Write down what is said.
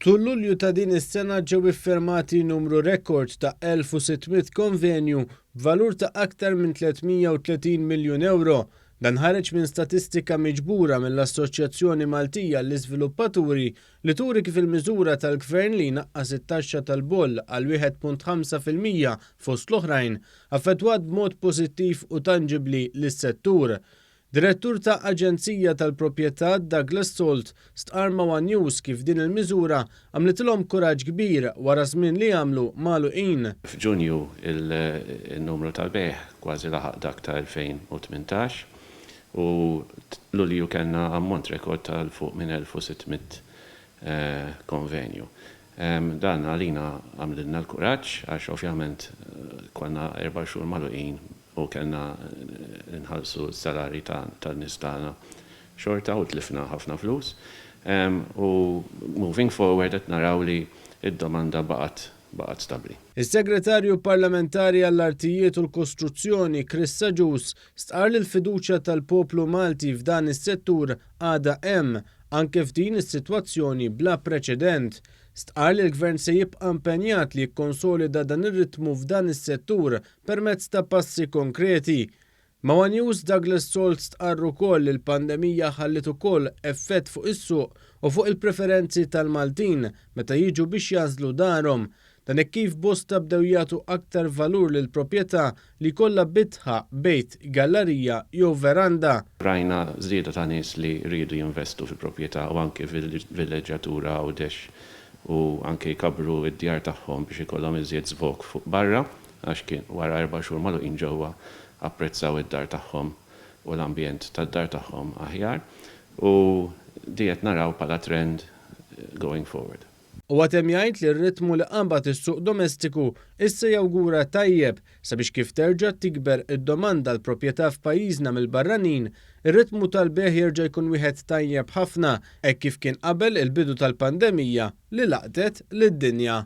Tul Lulju ta' din is-sena ġew iffirmati numru rekord ta' 1,600 konvenju b'valur ta' aktar minn 330 miljun ewro. Dan ħareġ minn statistika miġbura mill-Assoċjazzjoni Maltija għall-Iżviluppaturi li turi kif il-miżura tal-Gvern li jnaqqas it-taxxa tal-boll għal 1.5% fost l-oħrajn affettwat b'mod pożittiv u tanġibbli lis-settur. Direttur ta' Aġenzija tal-Proprjetà Douglas Salt stqarr ma' one News kif din il-miżura għamlitilhom kuraġġ kbir wara żmien li għamlu magħluqin. F'Ġunju n-numru tal-bejgħ kważi laħaq dak ta' 2018 u Lulju kellna ammont rekord ta' 'l fuq minn 1,600 konvenju. Dan għalina għamlilna l-kuraġġ għax ovvjament konna erba' xhur magħluqin u kellna nħallsu s-salarji tan-nies tagħna xorta u tlifna ħafna flus. U moving forward qed naraw li d-domanda baqgħet baqgħet stabbli. Is-Segretarju Parlamentari għall-Artijiet u l-Kostruzzjoni Chris Agius stqarr li l-fiduċja tal-poplu Malti f'dan is-settur għadha hemm anke f'din is-sitwazzjoni bla preċedent. Stqarr li l-Gvern se jibqa' impenjat li jikkonsolida dan ir-ritmu f'dan is-settur permezz ta' passi konkreti. Ma' one News, Douglas Salt stqarr ukoll li l-pandemija ħalliet ukoll effett fuq is-suq u fuq il-preferenzi tal-Maltin meta jiġu biex jagħżlu darhom. Dan hekk kif bosta bdew jagħtu aktar valur lill-proprjetà li jkollha bitħa, bejt, gallarija jew veranda. Rajna żieda ta' nies li riedu jinvestu fi proprjetà u anki fil-villeġġjatura Għawdex u anki jkabbru d-djar tagħhom biex ikollhom iżjed żvog fuq barra għax kien wara erba' xhur magħluqin ġewwa apprezzaw id-dar tagħhom u l-ambjent tad-dar tagħhom aħjar u di qed naraw bħala trend going forward. Huwa temm jgħid li r-ritmu li qabad is-suq domestiku issa jawgura tajjeb sabiex kif terġa' tikber id-domanda għall-proprjetà f'pajjiżna mill-barranin, ir-ritmu tal-bejgħ jerġa' jkun wieħed tajjeb ħafna hekk kif kien qabel il-bidu tal-pandemija li laqtet lid-dinja.